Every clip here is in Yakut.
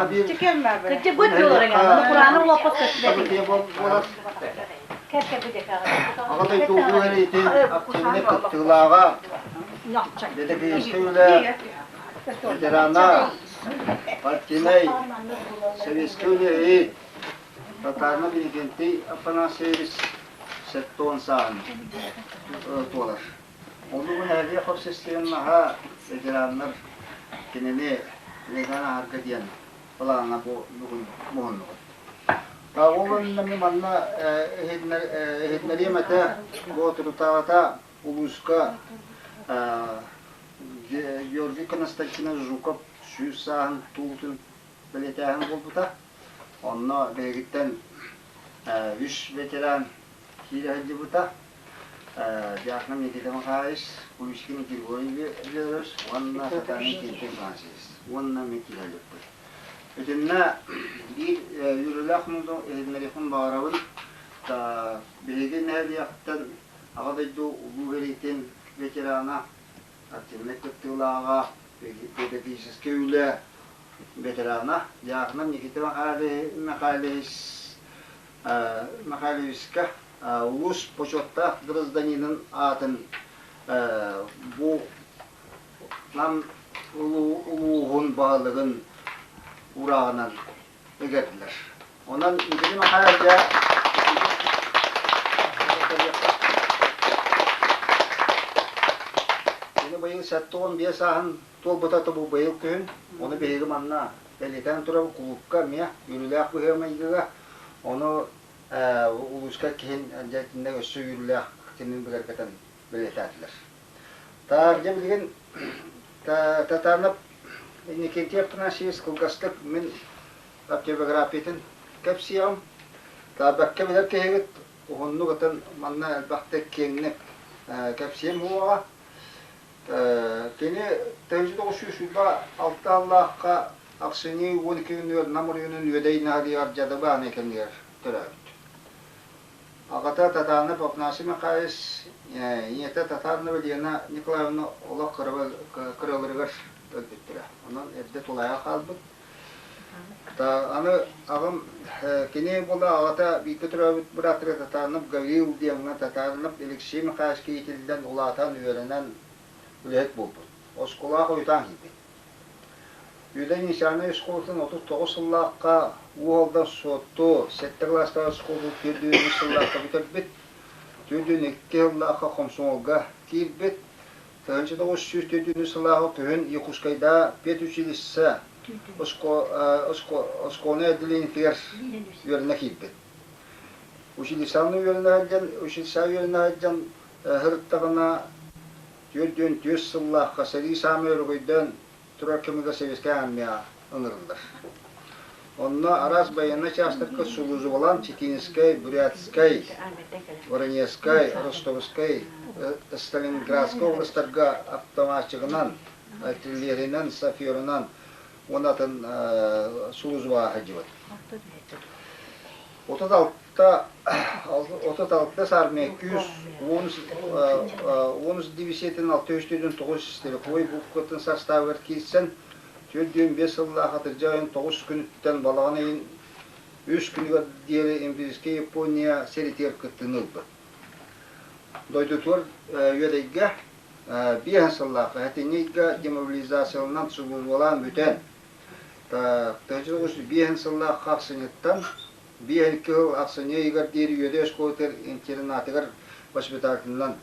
Манна биир нэһилиэккэ буолар. Аҕа дойду Улуу сэриитин активнай кыттыылааҕа, бэтэкиискэ үлэ ветерана, партийнай советскай үлэһит Татаринов Иннокентий Афанасьевич 70 сааһын туолар. Улуу нэһилиэк общественноһа ветераннар кинини ветеран аһарга диэн былааҥҥа бу бүгүн муһуннубут. Ол онно манна иһитиннэриэм этэ, Боотурутааҕыта улууска Георгий Константинович Жуков 100 сааһын туолуутун бэлиэтээһин буолбута. Онно биһигиттэн үс ветеран киирэ сылдьыбыта. Дьаакынам Никита Михайлович, Куличкин Григорий Федорович уонна Сатанин Кентин Афанасьевич уонна мин киирэ сылдьыбыппыт. Итиннэ биир үөрүүлээх иһитиннэриэхпин баҕарабын. Биһиги нэһилиэктэн Аҕа дойду Улуу сэриитин ветерана, активнай кыттыылааҕа, педагогическай үлэ ветерана Дьаакынап Никита Михайлович Михайловичка улуус бочуоттаах гражданинын аатын бу Нам улууһун баһылыгын уурааҕынан ыгардылар. Онон Никита Михайлович Кини быйыл 75 сааһын туолбута бу быйыл күһүн. Ону биһиги манна бэлиэтээн турабыт кулуупка эмиэ үөрүүлээх быһыы-майгыга. Ону улууска киһин дьэ итиннэ өссө үөрүүлээх кинини бигэргэтэн бэлиэтээтилэр. Таһырдьа билигин Татанов Иннокентий Афанасьевич кылгастык мин автобиографиятын кэпсиэҕим. Таабакка билэр киһигит уһуннук ытан манна элбэхтик киэҥник кэпсиэм буолуоҕа. Кини 1926 сыллаахха ахсынньы 12 күнүгэр Нам оройуонун Үөдэй Наһылыгар Дьадыбааны кэмигэр төрөөбүт. Аҕата Татанов Афанасий Михайлович, ийэтэ Татарнова Лена Николаевна олох кыраларыгар өлбүттэрэ. Онон эрдэ тулаайах хаалбыт. Аны аҕам кини буола аҕата бииргэ төрөөбүт бырааттара Татарнов Гаврил диэҥҥэ Татарнов Алексей Михайлович иитиллэн, улаатан, үөрэнэн үлэһит буолбут. Оскуолаҕа хойутаан киирбит. Үөдэй Несянай оскуолатын 39 сыллаахха Уу Алдан Суотту сэттэ кылаастаах оскуолатын 43 сыллаахха бүтэрбит, 42 сыллаахха хомсомуолга киирбит, 1943 сыллааҕы күһүн Якутскайдаа педучилище оскуоланы отделениетыгар үөрэнэ киирбит. Училищены үөрэнэ сылдьан, училищеҕа үөрэнэ сылдьан сырыттаҕына 44 сыллаахха сэрии саамай өрөгөйдөөн турар кэмигэр Советскай Армия ыҥырыллар. Онно араас байыаннай чаастарга сулуусубалаан Читинскэй, Бурятскай, Воронежскай, Ростовскай, Сталинградскай областарга автоматчигынан, артиллеринэн, шоферынан уонна атын сулуусубаҕа сылдьыбыт. 36 армия күүс 10 дивизиятын 649 стрелковой букватын састаабыгар киирсэн, 45 сыллаах атырдьах ыйын 9 күнүттэн балаҕан ыйын 3 күнүгэр диэри Имперскэй Япония сэриитигэр кыттыыны ылбыт. Дойдутугар Үөдэйгэ 5 сыллаах сэтинньи ыйга демобилизацияланан сулууспалаан бүтэн, 1905 сыллаах ахсынньыттан 5-2 сыл ахсынньы ыйыгар диэри Үөдэй оскуолатыгар интернатыгар воспитателинэн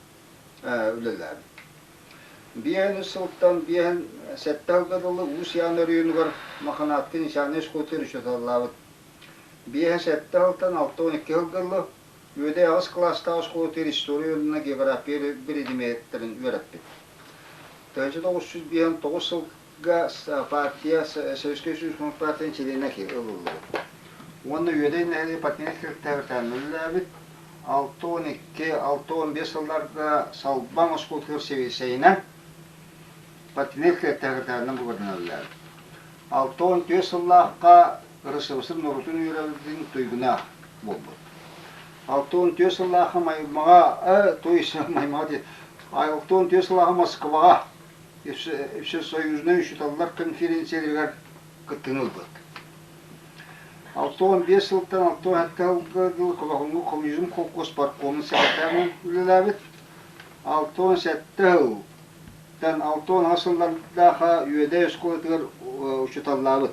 үлэлээбит. 5 сылтан 5-7 сылга дылы Уус Ян оройуонугар Маханаатка начальнай оскуолатыгар учууталлаабыт. 5-7 сылтан 6-12 сылга дылы Үөдэй аҕыс кылаастаах оскуолатыгар история уонна география биридимиэттэрин үөрэппит. 1959 сыл партия Советскай Союз партиятын чилиэнэ ылыллыбыт. Уонна Үөдэй нэһилиэк партийнай секретарь үлэлээбит. 62-65 сылларга Салбаҥ оскуолатыгар сэбиэссэйинэн партийнай секретарынан быыбарданан үлэлээбит. 64 сыллаахха РСФСР норуотун үөрэҕин туйгуна буолбут. 64 сыллаахха Маймаҕа, то есть Маймаҕа 64 сыллаахха Москваҕа Всесоюзнай учууталлар конференцияларыгар кыттыыны ылбыт. 65 сылтан 67 сылга дылы Колоһуҥҥу коммунизм холкуос парткомун секретарынан үлэлээбит. 67 сылтан 68 сыллардаах Үөдэй оскуолатыгар учууталлаабыт.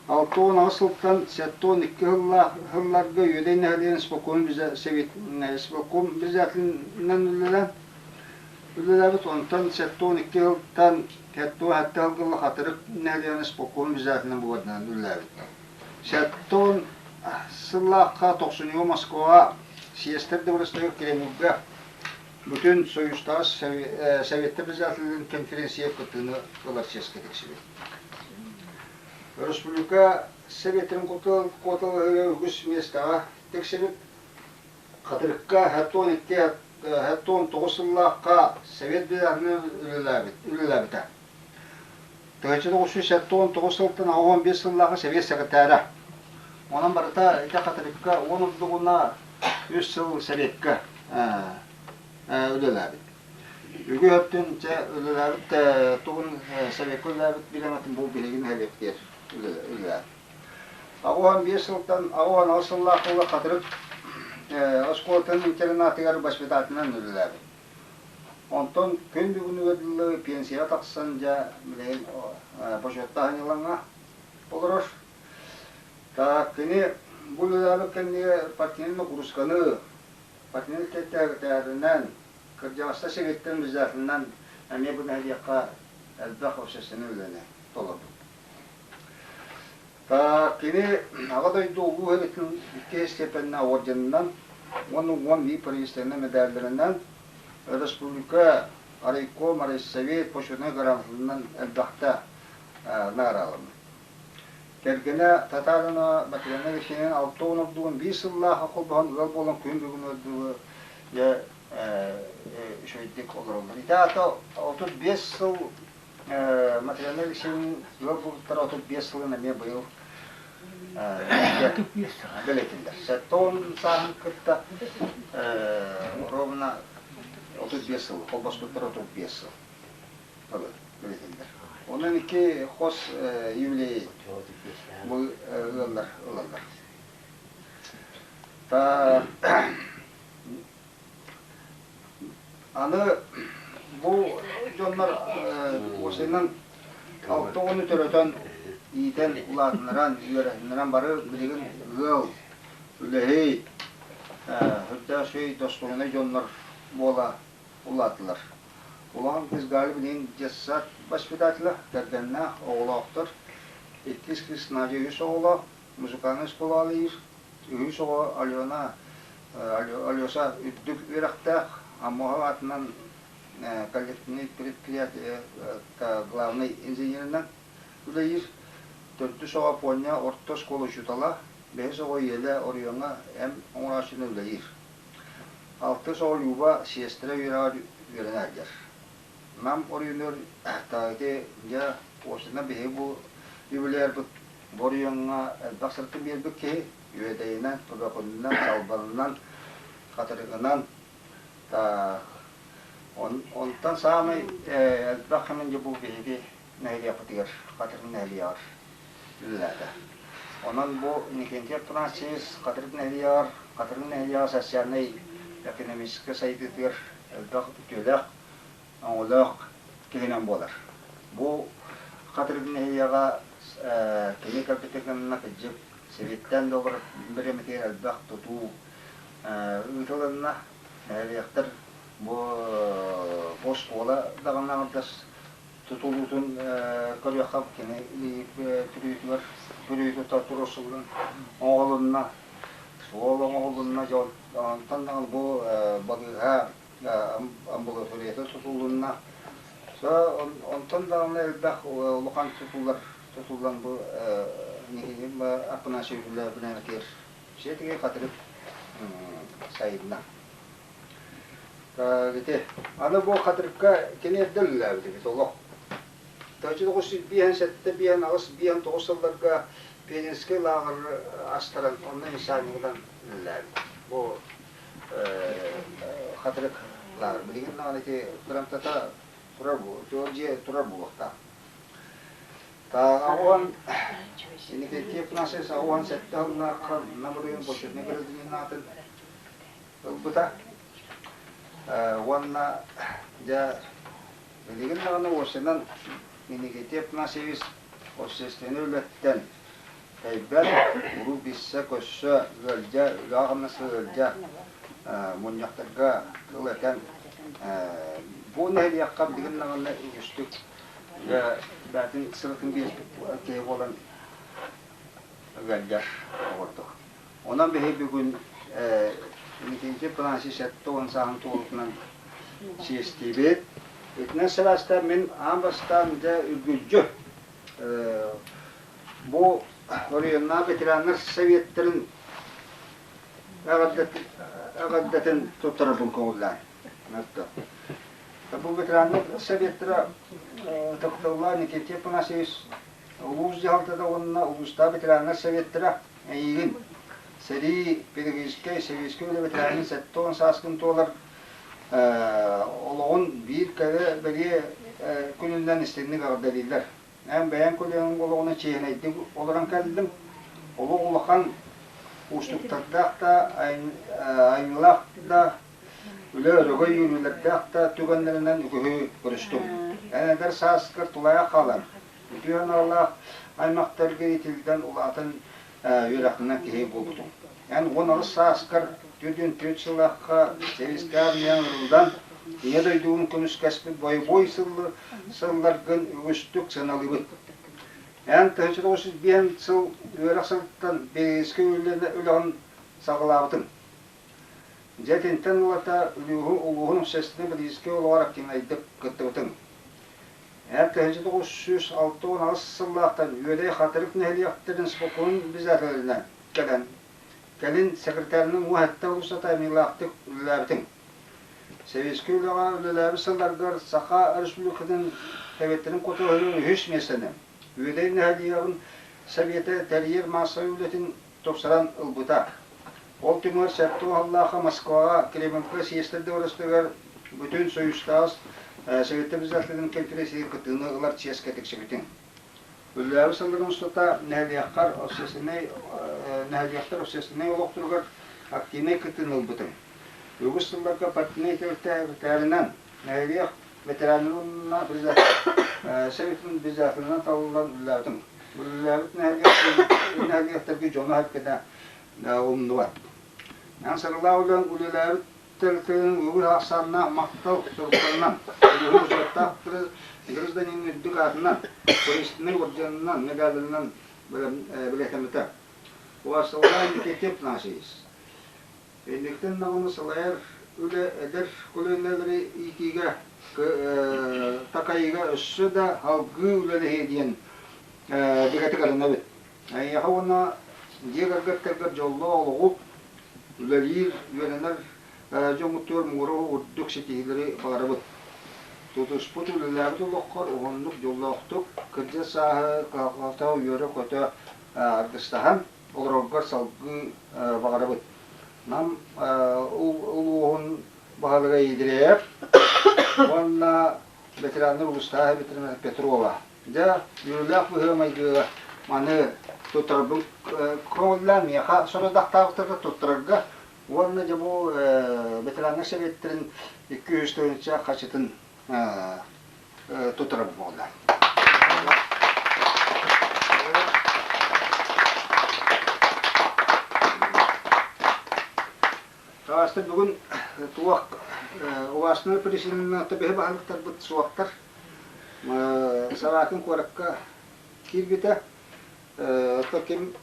68 сылтан 72 сыллаах сылларга Үөдэй нэһилиэгин исполкомун исполком председателинэн үлэлээн үлэлээбит. Онтон 72 сылтан 77 сылга Хатырык нэһилиэгин исполкомун председателинэн быыбарданан үлэлээбит. 70 сыллаахха тохсунньуга Москваҕа съезтэр дыбарыастарыгар Кремльга бүтүн Союзтааҕы Советтар председателлэрин конференция кыттыыны ылар чиэскэ тиксибит. Республика Советын куоталаһыыга үгүс миэстэҕэ тиксибит. Хатырыкка 72 79 сыллаахха Совет быһаарынан үлэлээбитэ. 1979 сылтан 85 сыллааҕы Сэбиэт сэкэтээрэ. Онон барыта ити Хатырыкка уон ордугуна үс сыл Сэбиэккэ үлэлээбит. Үгүс өттүн дьэ үлэлээбит тугун Сэбиэккэ үлэлээбит бириэмэтин бу биһиги нэһилиэктиэр үлэлээбит. 85 сылтан 88 сыллаах буола Хатырык оскуолатын интернатыгар воспитателинэн үлэлээбит. Онтон күн бүгүнүгэр дылы пенсияҕа тахсан дьэ билигин бочуоттаах ньылаҥҥа олорор. Так кини бу үлэлээбит кэннигэр партийнай нагрузканы партийнай кэтээтэринэн кырдьаҕастар сэбиэттэрин председателинэн эмиэ бу нэһилиэккэ элбэх общественнай үлэни толорбут. Кини Аҕа дойду Улуу Эбэтин иккис степеннээх орденынан уонна 11 правительственнай мэдээллэринэн республика райком, райсовет почетнай грамотатынан элбэхтэ наҕарааламмыт. Кэргэнэ Татарина Матрена Алексеевна 60 ордугун биир сыллаах холбоһон ыал буолан күн бүгүн дылы дьэ үчүгэйдик олороллор. Ити аата 35 сыл Матрена Алексеевна ыал буолбуттара 35 сылын эмиэ быйыл бэлиэтиллэр. 70 сааһын кытта ровно 35 сыл, холбоспуттара 35 сыл бэлиэтиллэр. Онон икки хос юбилей бу ыаллар ылаллар. Аны бу дьоннор уопсайынан алта оҕону төрөтөн, иитэн, улаатыннаран, үөрэтиннэрэн бары билигин ыал, үлэһит, сүрдээх үчүгэй достойнай дьоннор буола улааттылар. Улахан кыыс Галя билигин детсад воспитателэ, кэргэннээх, оҕолоохтор. Иккис кыыс Надя үс оҕолоох, музыкальнай школалыыр. Үһүс оҕо Алена Алеша үрдүк үөрэхтээх, Аммоһов аатынан коллективнай предприятие главнай инженеринэн үлэлиир. Төрдүс оҕо Поня орто оскуола учуутала, бэһис оҕо Еле оройуоҥҥа эм оҥорооччунан үлэлиир. Алтыс оҕо Люба сиэстэрэ үөрэҕэр үөрэнэ сылдьар. Нам оройуонугар ити дьэ уопсайынан биһиги бу юбилейарбыт бу оройуоҥҥа элбэх сырытын биэрбит киһи Үөдэйинэн, Тубэкунунан, Салбанынан, Хатырыгынан онтон саамай элбэх кэмин дьэ бу биһиги нэһилиэкпитигэр Хатырык нэһилиэгэр үлэлээтэ. Онон бу Иннокентий Афанасьевич Хатырык нэһилиэгэр, Хатырык нэһилиэгэ социальнай экономическай сайдыытыгар элбэх үтүөлээх, оҥолоох киһинэн буолар. Бу Хатырык нэһилиэгэ кини кэлбитин кэннэ кырдьык Сэбиэттэн да олорор бириэмэтигэр элбэх тутуу ыытылынна. Нэһилиэктэр бу бу оскуола даҕаны аҥардас тутулуутун көрүөххэ кини түрүүтүгэр түрүүтү туруорсуллан оҥоһулунна. Суол оҥоһулунна дьон. Онтон даҕаны бу балыыһа амбулаторията тутулунна. Онтон даҕаны элбэх улахан тутуулар тутуллан бу Афанасий Юлианович сиэтигэй хатырык сайынна. Ити аны бу хатырыкка кини эрдэ үлэлээбит эбит олох. 1957 58 59 сылларга Пионерскай лааҕыр астаран онно инсаанньыгынан үлэлээбит. Бу хатырык лааҕыр. Билигин даҕаны ити кырамтата турар дьиэ турар буолуохтаах. Тааҕа Иннокентий Афанасьевич 87 сыллаахха Нам оройуон Бочуотунай гражданин аатын ылбыта. Уонна дьэ билигин даҕаны уопсайынан Иннокентий Афанасьевич общественнай үлэттэн тэйбэт, уруу билсэ-көрсө, ыалдьа, үлэҕэ-хамнаска ыалдьа, мунньахтарга тыл этэн, бу нэһилиэккэ билигин даҕаны үгүстүк бэйэтин сырытын биэрбит киһи буолан ыалдьар оҕордук. Онон биһи бүгүн Иннокентий Афанасьевич 70 сааһын туолутунан чиэстиибит. Итинэн сылаастаан мин аан бастаан дьэ үргүлдьү бу оройуоннаах ветераннар советтарын эҕэрдэтин туттарарбын көҥүллээн. Бу ветераннар советтара Токтоллаа Никитий Афанасьевич улуус дьаһалтата уонна улуустаах ветераннар советтара эйигин сэрии педагогическай сэбиэскэй үлэ ветеранын 70 сааскын туолар олоҕун биир кэрэ бэлиэ күнүнэн истиҥник эҕэрдэлииллэр. Эн бэйэҥ көлүөҥ олоҕуна чиэһинэйдик олорон кэллиҥ. Олох улахан уустуктардаах да, айымньылаах да, үлэ өрөгөй үөрүүлэрдээх да түгэннэринэн үгүһү көрүстүм. Эн эдэр сааскар тулайах хаалан, үтүө аналлаах аймахтарга иитиллэн улаатан үөрэхтэнэн киһи буолбутуҥ. Эн 18 сааскар 44 сыллаахха сэбиэскэй армияҥ ырыллан, Ийэ дойдугун көмүскэспит бойобуой сылларгын үгүстүк сыаналыыбыт. Эн 1905 сыл үөрэх сылыттан бириискэ үлэҕин саҕалаабытыҥ. Дьэ итинтэн ылата улууһун общественнай-политическай олоҕор активнайдык кыттыбытыҥ. Эр 1968 сыллаахтан Үөдэй Хатырык нэһилиэктэрин спокойун обязательно кэлэн, кэлин секретарынан уоһэттэ улуусата аймыылаахтык үлэлээбитиҥ. Сэбиэскэй үлэҕэ үлэлээбит сылларгар Саха Республикатын Сэбиэттэрин хотуоһуйун үһүс миэстэни Үөдэй нэһилиэгин Сэбиэтэ тэрийэр маассабай үлэтин тупсаран ылбыта. Ол түмүгэр сэттэ уһаллаахха Москваҕа Кремльга съезтэр дворецтарыгар бүтүн Союзтаас Советтар обязательнай конференциятыгар кыттыыны ылар чиэскэ тиксибитиҥ. Үлэлээбит сылларын устата нэһилиэккэр общественнай нэһилиэктэр общественнай олохторугар активнай кыттыыны ылбытыҥ. Үгүс сылларга партийнай тэрилтэринэн нэһилиэк ветеранынан советын председателинэн талыллан үлэлээбитим. Үлэлээбит нэһилиэктэргэ дьону эркинэ умнубат. Эн сыралаах үлэҥ үлэлээбит тэрилтэлэрин үгүс ахсааннаах махтал суруктарынан, улууһун бочуоттаах гражданин үрдүк аатынан, туристный орденынан, медалынан бэлиэтэммитэ. Уасыллаан Никитин Афанасьевич Инниктэн даҕаны салайар үлэ эдэр көлүөнэлэри иитиигэ, такайыыга өссө да салгыы үлэлэһиэ диэн бигэтик эрэнэбит. Эйиэхэ уонна дьиэ кэргэттэргэр дьоллоох олоҕу, үлэлиир, үөрэнэр дьоҥҥутугар муҥура үрдүк ситиһиилэри баҕарабыт. Тутуспут үлэлээбит олоххор уһуннук, дьоллоохтук, кырдьар сааһы кыһалҕата үөрэ-көтө аргыстаһан, олороргор салгыы баҕарабыт. Нам улууһун баһылыга Идреев уонна ветераннар улуустааҕы ветеринар Петрова. Дьэ, үөрүүлээх быһыы-майгыга маны туттарарбын көҥүллээн миэхэ сорудахтаабыттарга туттарарга уонна дьэ бу ветераннар сэбиэттэрин 200 тыһыынча хачытын туттарар буолла. Таастар бүгүн туох убаастанар президеннэр биһи баһылыктарбыт суохтар. Сараакын куоракка киирбитэ. Оттон ким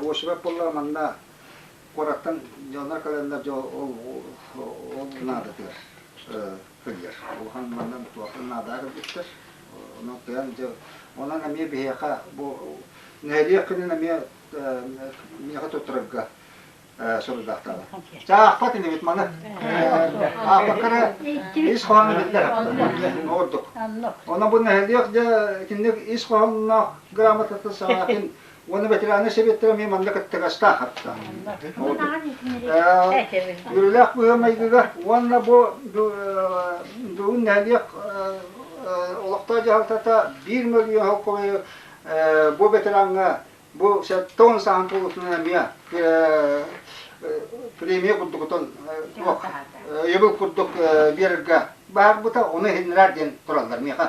Осипов буолла манна куораттан дьоннор кэлэннэр дьэ ол ол наадатыгар сылдьар. Улахан манан туохтан наадаа кэлбиттэр. Онон кыайан дьэ онон эмиэ биһиэхэ бу нэһилиэк күнүн эмиэ миэхэ туттарарга сорудахтаабыт. Чаахпат инибит маны. Аахпаккара ис хоһооно биллэр. Ордук. Онон бу нэһилиэк дьэ итинник ис хоһоонноох грамотата саҕатын Уонна ветераннар сэбиэттэрэ эмиэ манна кыттыгастаах хатта. Үөрүүлээх быһыы-майгыга уонна бу бүгүн нэһилиэк олохтоох дьаһалтата 1 мөлүйүөн холкуобайы бу ветераҥҥа бу 70 сааһын туолуутунан эмиэ премия курдугутун туох өйөбүл курдук биэрэргэ баһарбыта, ону иһиннэрэр диэн тураллар миэхэ.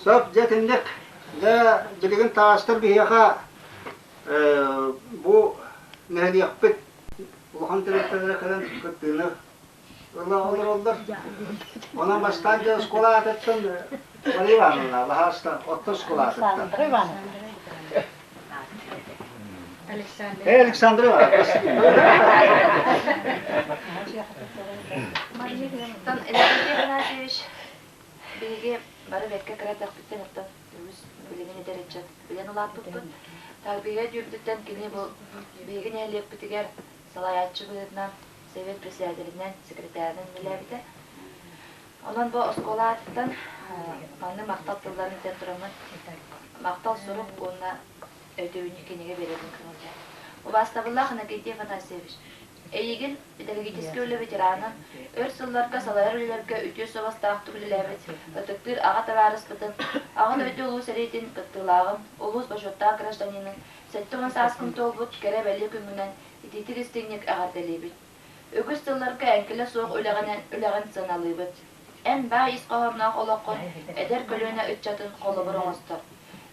Сөп, дьэ итинник. Дьэ, билигин таастар биһиэхэ бу нэһилиэкпит улахан тэрилтэлэрэ кэлэн кыттыыны ыла олороллор. Онон бастаан дьэ оскуола аатыттан Мария Ивановна, баһаалыста, оттон оскуола аатыттан. Александра Ивановна. Алексей Афанасьевич, биһиги бары бэркэ кыра эрдэхпиттэн оттон үгүс билигин эдэр ыччат билэн улааппыппыт. Тарбия дүүрдүттэн кини бу биһиги нэһилиэкпитигэр салайааччы быһыытынан совет председателинэн, секретарынан үлэлээбитэ. Онон бу оскуола аатыттан маннык махтал тылларын этэн тураммын, махтал сурук уонна өйдөбүнньүк кинигэ биэрэрин көҥүллээн. Убаастабыллаах Иннокентий Афанасьевич, эйигин педагогическай үлэ ветерана, өр сылларга салайар үлэлэргэ үтүө суобастаахтык үлэлээбит ытыктыыр аҕа табаарыспытын, Аҕа дойду Улуу сэриитин кыттыылааҕын, улуус бочуоттаах гражданинын 70 сааскын туолбут кэрэ-бэлиэ күҥҥүнэн итиитик-истиҥник эҕэрдэлиибит. Үгүс сылларга эҥкилэ суох үлэҕинэн үлэҕин сыаналыыбыт. Эн баай ис хоһоонноох олоххун эдэр көлүөнэ ыччатын холобур оҥостор.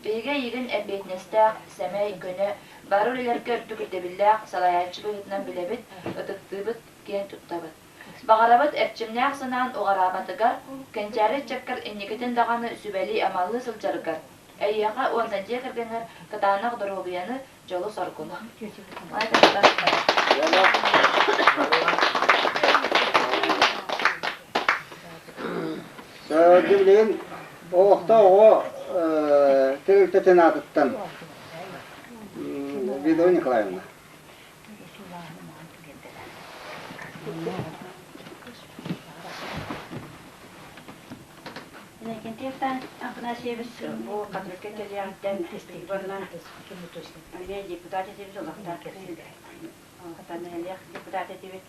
Биһиги эйигин эппиэтинэстээх, сэмэй, көнө, бары үлэлэргэ үрдүк ирдэбиллээх салайааччы быһыытынан билэбит, ытыктыыбыт, киэн туттабыт. Баҕарабыт эрчимнээх санаан уҕараабатыгар, кэнчээри ыччаккар инникитин даҕаны сүбэлии-амалыы сылдьаргар, эйиэхэ уонна дьиэ кэргэҥҥэр кытаанах доруобуйаны, дьолу-соргуну. Билигин олохтоох оҕо тэрилтэтин аатыттан Видова Николаевна. Иннокентий Афанасьевич бу Хатырыкка кэлиэҕиттэн уонна эмиэ депутат этибит, олохтоох нэһилиэк депутат этибит.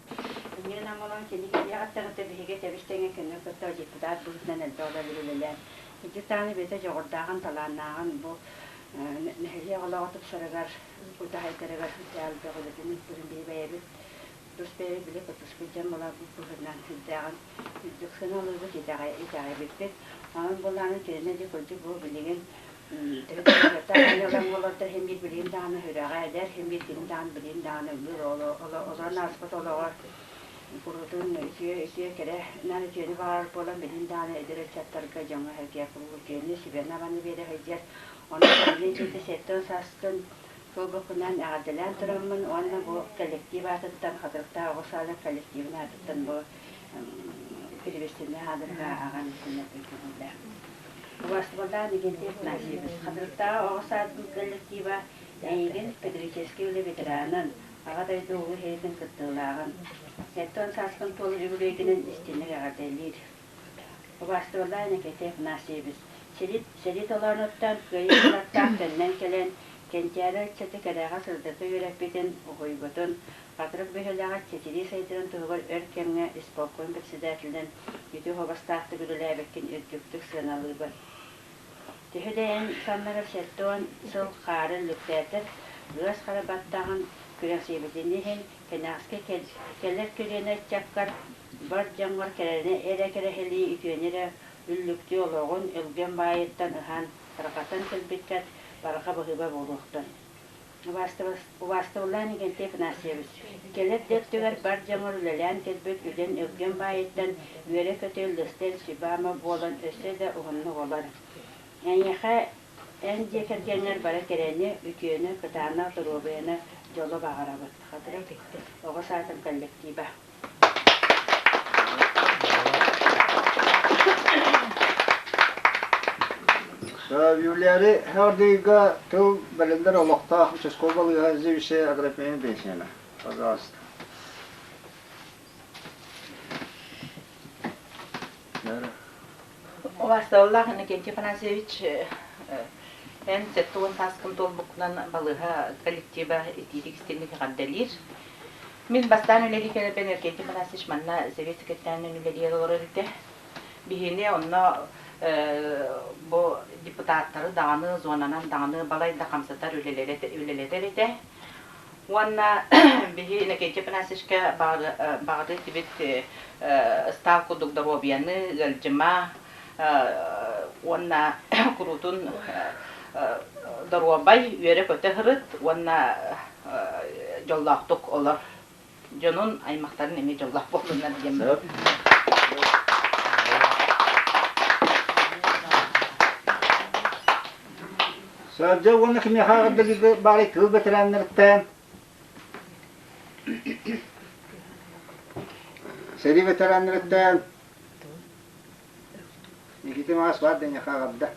Инньэ гынан кини кэлиэҕиттэн биһиги тэбис-тэҥэ көнө кытта депутат быһыытынан элбэх үлэлэри үлэлээн, ити бэйэтэ дьоҕурдааҕын, талааннааҕын бу нэһилиэк олоҕо тупсарыгар, утаһайдарыгар элбэх үлэтин ыыппытын биһи бэйэбит тус бэйэбит били кыттыспыт дьон буоларбыт быһыытынан сүрдээҕин үрдүк сыаналыыбыт, итэҕэйбиппит. Онон буоллаҕына кинини дьэ кырдьык бу билигин төһө олордор иһин биир билигин даҕаны сүрэҕэ эдэр, иһин биир кини даҕаны билигин даҕаны ыллыыр олорон ааспыт олоҕор куруутун үтүө үтүө кэрэ наар үтүөнү баҕарар буолан билигин даҕаны эдэр ыччаттарга дьоҥҥо сэргэ куруук үтүөнү сүбэни-абаны биэрэ сылдьар. Онон кинини итинтэ 70 сааскын Туолбуккунан эҕэрдэлээн тураммын уонна бу коллектив аатыттан, Хатырыктаах оҕо саадын коллективын аатыттан бу приветственнай аадырга ааҕан иһитиннэрбин көҥүллээх. Убаастабыллаах Иннокентий Афанасьевич, Хатырыктааҕы оҕо саадын коллектива эйигин педагогическай үлэ ветеранын, Аҕа дойду Улуу сэриитин кыттыылааҕын, 70 сааскын туолар үбүлүөйгүнэн истиҥник эҕэрдэлиир. Убаастабыллаах Иннокентий Афанасьевич, сэрии толоонуттан кыайыы кынаттаах төннөн кэлэн, кэнчээри ыччаты кэрэҕэ-сырдыкка үөрэппитин, уһуйбутун, Хатырык бөһүөлэгэ чэчирии сайдарын туһугар өр кэмҥэ исполком председателинэн үтүө суобастаахтык үлэлээбиккин үрдүктүк сыаналыыбын. Төһө да эн саннарар 70 сыл хаары үллүктээтэр, ыас хара баттаҕын күрэхсийбитин иһин, кэнэҕэски кэлэр көлүөнэ ыччаккар Бар дьоҥҥор кэрэни эрэ кэрэһилии, үтүөнү эрэ үллүктүү олоҕун өлгөм баайыттан ыһан, тарҕатан кэлбиккэр барҕа баһыыба буолуохтун. Убаастабыллаан Иннокентий Афанасьевич, кэлэр да өттүгэр бар дьоҥҥор үлэлээн кэлбит үлэн өлгөм баайыттан үөрэ-көтө үллэстэн сүбэ-ама буолан өссө да уһуннук олор. Эйиэхэ эн дьиэ кэргэҥҥэр бары кэрэни, үтүөнү, кытаанах доруобуйаны, дьолу баҕарабыт. Хатырык оҕо саатын коллектива. Юлиари Хардыйга тыл бэлэллэр олохтоох участковай балыыһа заведующая Аграфена Бесина. Пожалуйста. Убаастабыллаах Иннокентий Афанасьевич, эн 70 сааскын туолбуккунан балыыһа коллектива итиитик истиҥник эҕэрдэлиир. Мин бастаан үлэлии кэлэрбэр Иннокентий Афанасьевич манна сэбиэт секретарынан үлэлиир олорор этэ. Биһини онно бу депутаттары даҕаны, зонанан даҕаны балай да хамсатар үлэлэтэр этэ. Уонна биһи Иннокентий Афанасьевичка баҕатыы этибит ыстаал курдук доруобуйаны, ыалдьыма уонна куруутун доруобай, үөрэ-көтө сырыт уонна дьоллоохтук олор. Дьонун, аймахтарын эмиэ дьоллоох буоллуннар диэн. Сылдьа уонна кимиэхэ аҕардалыырга баарый тыл бэтэрээннэриттэн сэрии бэтэрээннэриттэн Никита Маас баар диэниэхэ аҕарда.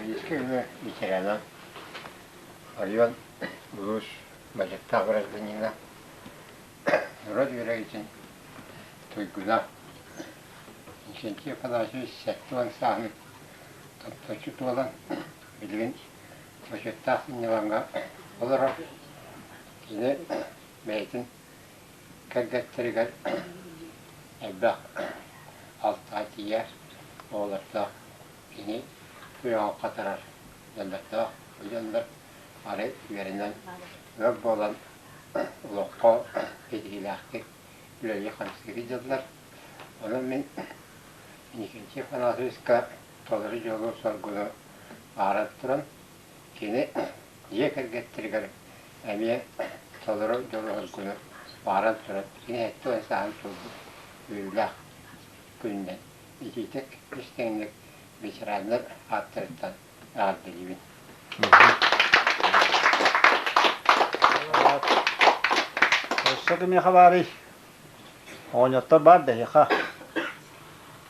Икки ветерана оройуон улуус бочуоттаах гражданина норуот үөрэҕин туйгуна Иннокентий Афанасьевич 70 сааһын томточчу туолан билигин бочуоттаах сынньалаҥҥа олорор. Кини бэйэтин кэргэттэригэр элбэх алтаҕа тиийэр оҕолордоох кини туйаҕын хатарар дьоннордоох. Бу дьоннор арай үөрэнэн ыал буолан олоххо ситиһиилээхтик үлэлии-хамсыы сылдьаллар. Онон мин Иннокентий Афанасьевичка толору дьолу-соргуну баҕаран туран, кини дьиэ кэргэттэригэр эмиэ толору дьолу-соргуну баҕаран туран, кини 70 сааһын туолбут үөрүүлээх күнүнэн итиитик истиҥник ветераннар ааттарыттан эҕэрдэлиибин. Өссө кимиэхэ баарый? Оҕонньоттор баар да эһиэхэ.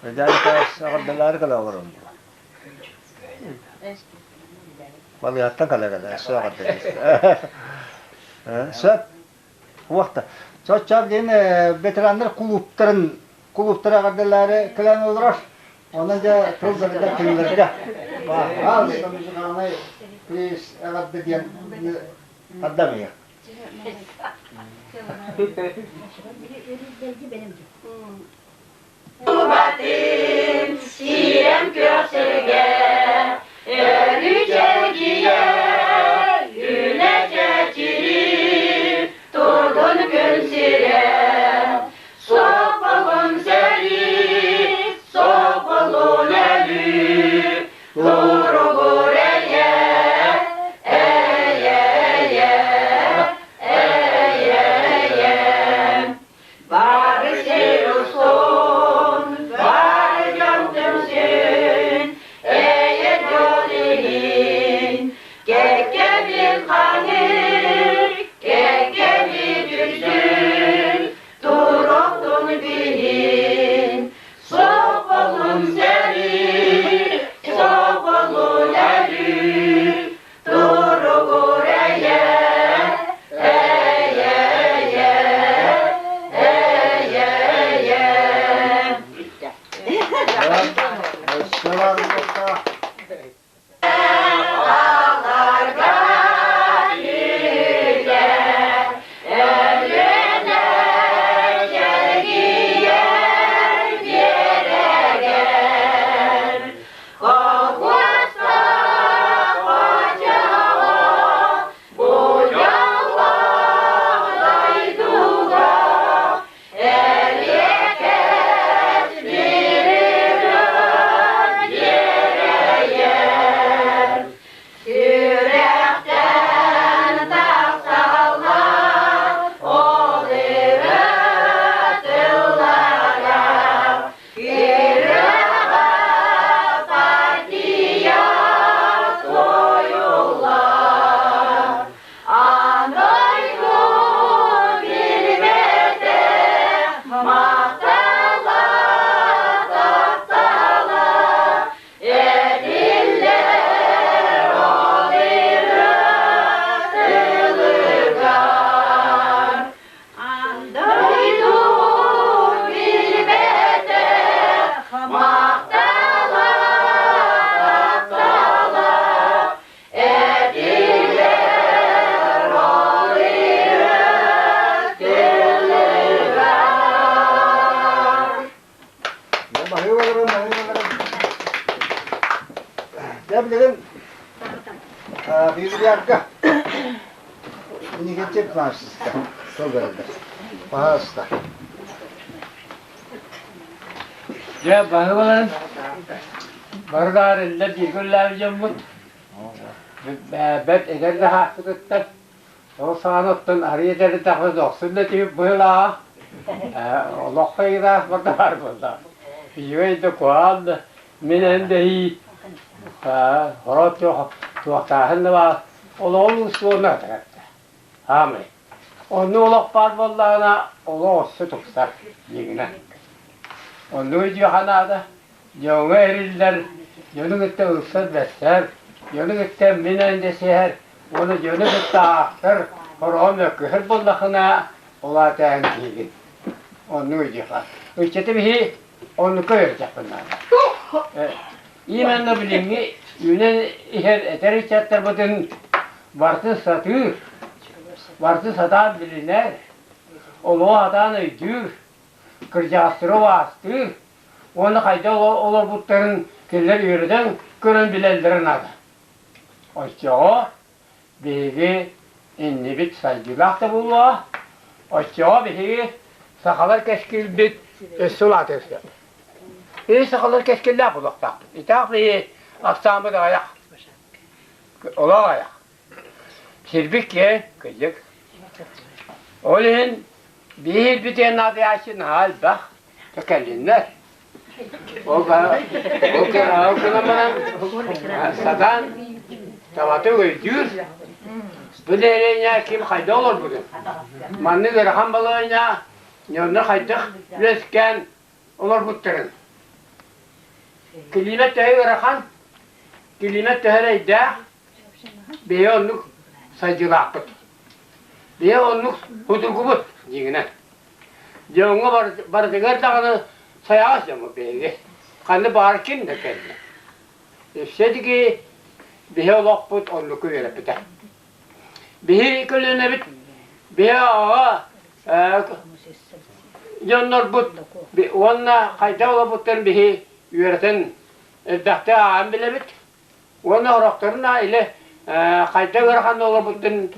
Эдьээн эҕэрдэлээри кэлэ олорон буолуо. Балыыһаттан кэлэ-кэлэ өссө эҕэрдэлиир. Сөп. Уохта. Соччо диэн ветераннар кулууптарын кулууптара эҕэрдэлээри кэлэн олорор. Онон дьэ тыл бэрдэр кинилэргэ. Баал музыкальный приз эҕэрдэ диэн ардамыйа. Убатым сирэм күөх сиргэ өрүү чэлгийэ, үүнэ чэчирии, турдун күн сирэ. Суоппалын сэрии, суоппалын өлүү, туругур эйэ, эйэ, эйэ, эйэ, эйэ. Бары сир устун, бары дьон түмсүн, Юбилярга Никитин Франциска тыл берилер. Пожалуйста. Дьэ, баһылан барылар иллэр бииргэ үллээбит дьоммут. Бэрт эдэр да хаахпытыттан ол саҕана оттон арыйа эдэрин дохсун да түһүк быһылааҕа. Олоххо ыраах барда баар буолла. Үчүгэй да куһаҕан да мин эн дэһии хороо туохтааһын да баар олоҕун устуона атаратта. Аамай. Оннук олох баар буоллаҕына олох өссө тупсар дьиҥинэн. Оннук өйдүөххэ наада. Дьоҥҥо эриллэр, дьону кытта ылсар-бэссэр, дьону кытта мин эн дэсиһэр уонна дьону кытта аахсар, хороҕо мөккүһэр буоллаххына, ол аата эн киһигин. Оннук өйдүөххэ. Ыччаты биһи оннукка үөрэтэхпин наада. Именно билиҥҥи үүнэн иһэр эдэр ыччаттарбытын барытын сатыыр, барытын сатаан билинэр, олоҕу сатаан өйдүүр, кырдьаҕастары убаастыыр уонна хайдах олорбуттарын кинилэр үөрэтэн көрөн билэллэрэ наада. Оччоҕо биһиги иннибит сайдыылаах да буолуоҕа, оччоҕо биһиги сахалар кэскилбит өссө улаатыа сөп. Биһиги сахалар кэскиллээх буолуохтаахпыт. Итаах биһи ахсааммыт аҕыйах. Олох аҕыйах. Сирбит киэҥ, кырдьык. Ол иһин биһи ирбитигэр наадыйааччы наһаа элбэх. Кэллиннэр. Ол гынан баран сатаан табатык өйдүүр. Бу нэһилиэнньэ ким хайда олорбутун. Маннык ыарахан балаһыанньа дьоннор хайдах үөскээн олорбуттарын. Килиимэт төһө ыарахан, килиимэт төһө эрэйдээх, биһи оннук сайдыылаахпыт. Биһи оннук судургубут дьиҥинэн. Дьоҥҥо барытыгар даҕаны сайаҕас дьоммут биһиги. Ханна баар ким да кэллэ. Все-таки биһи олохпут оннуку үөрэппитэ. Биһи көлүөнэбит биһи аҕа дьоннорбут уонна хайдах олорбуттарын биһи үөрэтэн элбэхтик ааҕан билэбит. Уонна орохторун илэ хайдах ыарахан олорбуттарын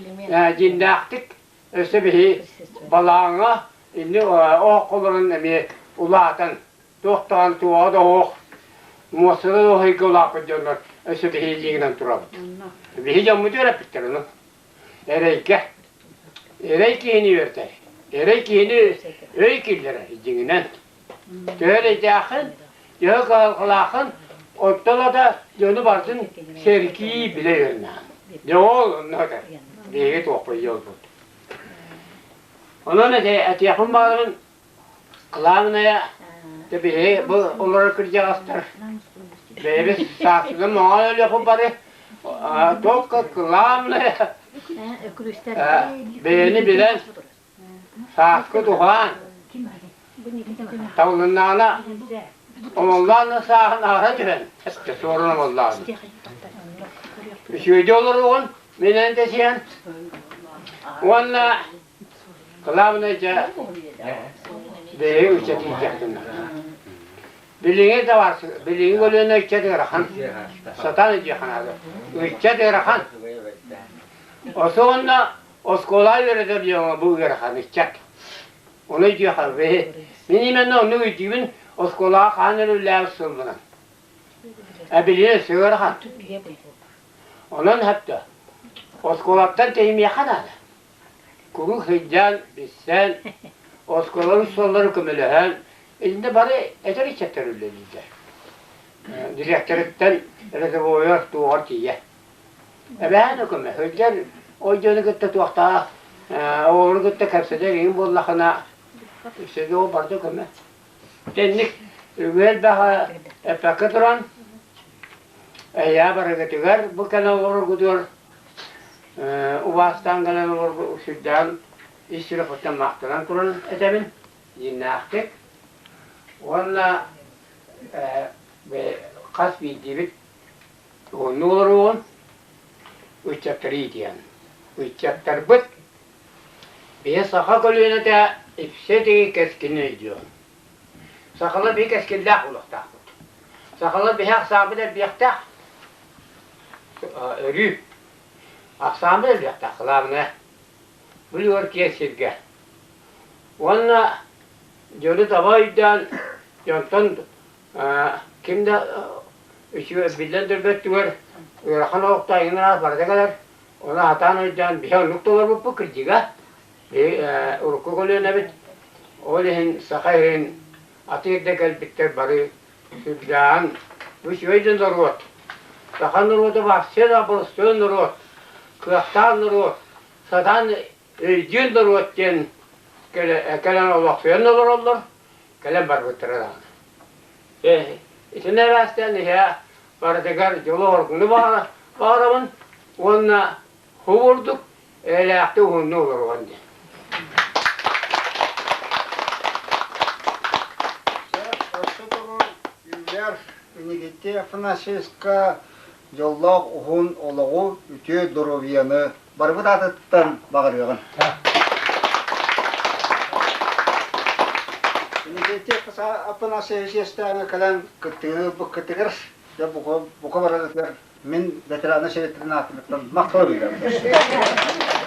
дьиҥнээхтик Өссө биһи балааҥҥа инни оһоххо олорон эмиэ улаатан, туох даҕаны туоҕа да оһох, муостада да оһойго улааппыт дьоннор өссө биһи илиигинэн турабыт. Биһи дьоммут үөрэппиттэр ону. Эрэйгэ. Эрэй киһини үөрэтэр. Эрэй киһини өй киллэрэр дьиҥинэн. Төһө эрэйдээххин, төһө кыһалҕалааххын, оттон да дьону барытын сэргии билэ үөрэнэҕин. Дьэ ол онно этэр. Биһиги туохпут дьолбут. Онон этиэхпин баҕарабын, главное, биһиги бу олорор кырдьаҕастар бэйэбит сааскынан моҥоон өлүөхпүт бары, только главное бэйэни билэн Сааскы туһаан, табылыннаҕына омоллоон да сааһын аһара түһэн, суорун омоллоон. Үчүгэйдик олоруоҕун мин эн дэсиһэн уонна главное дьэ бэйэ ыччатыйдахтына. Билиҥҥи да бар, билиҥҥи көлүөнэ ыччат ыарахан. Сатаан өйдүөххэ наада. Ыччат ыарахан. Осуонна Оскуола үөрэтэр дьоҥҥо бу ыарахан ыччат. Ону өйдүөххэ Мин именно оннук өйдүүбүн оскуолаҕа хаан өрүллээбит сылбынан. Эбилиэ өссө ыарахан. Онон сөптө. Оскуолаттан тэйимиэххэ наада. Куруук сылдьан, билсэн, оскуолалар суоллары көмөлөһөн, итиннэ бары эдэр ыччаттар үлэлииллэр. Дириэктэриттэн рядовойар туоҕар тиийэ. Эбээн өкөмө сылдьар ол дьону кытта туохтаах оҕолору кытта кэпсэтэр игин буоллахына өссө ол барыта көмө. Тэнник үгү элбэх эппэккэ туран эйээ барыгытыгар бу кэлэн олороргутугар убаастаан кэлэн олорбут сүрдээн ис сүрэхпиттэн махтанан туран этэбин дьиҥнээхтик уонна хас биирдиибит Уһуннук олоруоҕун, ыччаттары иитиэн. Ыччаттарбыт биһи саха көлүөнэтэ ипсэ-тиги кэскилин өйдүөҕүн. Сахалар биһи кэскиллээх буолуохтаахпыт. Сахалар биһи ахсаабыт элбиэхтээх. Өрүү. Ахсаанбыт элбэхтэх, кылаабынайа. Бу киэҥ сиргэ. Уонна дьону таба өйдөөн, дьонтон ким да үчүгэй биллэн турбэттүгэр ыарахан олохтоох иҥин араас барыта кэлэр. Ону сатаан өйдөөн биһи оннук толорбуппут кырдьыга. Биһи урукку көлүөнэбит. Ол иһин саха иһин атыыр да кэлбиттэр бары сүрдээҕин бу үчүгэй да норуот. Саха норуота вообще да боростуой норуот, кыахтаах норуот, сатаан өйдүүр норуот диэн кэлэн олохсуйан олороллор, кэлэн барбыттара даҕаны. Итини араастаан иһэ барытыгар дьолу-соргуну баҕарабын уонна курдук эйэлээхтик уһуннук олоруон диэн. Оччотугар Инигитти Афанасьевичка дьоллоох уһун олоҕу, үтүө доруобуйаны барыбыт аатыттан баҕарыаҕын. Инигитти Афанасьевич иэстээҥҥэ кэлэн кыттыыны ылбыккытыгар, дьэ бука барарыгар мин ветераны советын аатыттан махтал биллэрэбин.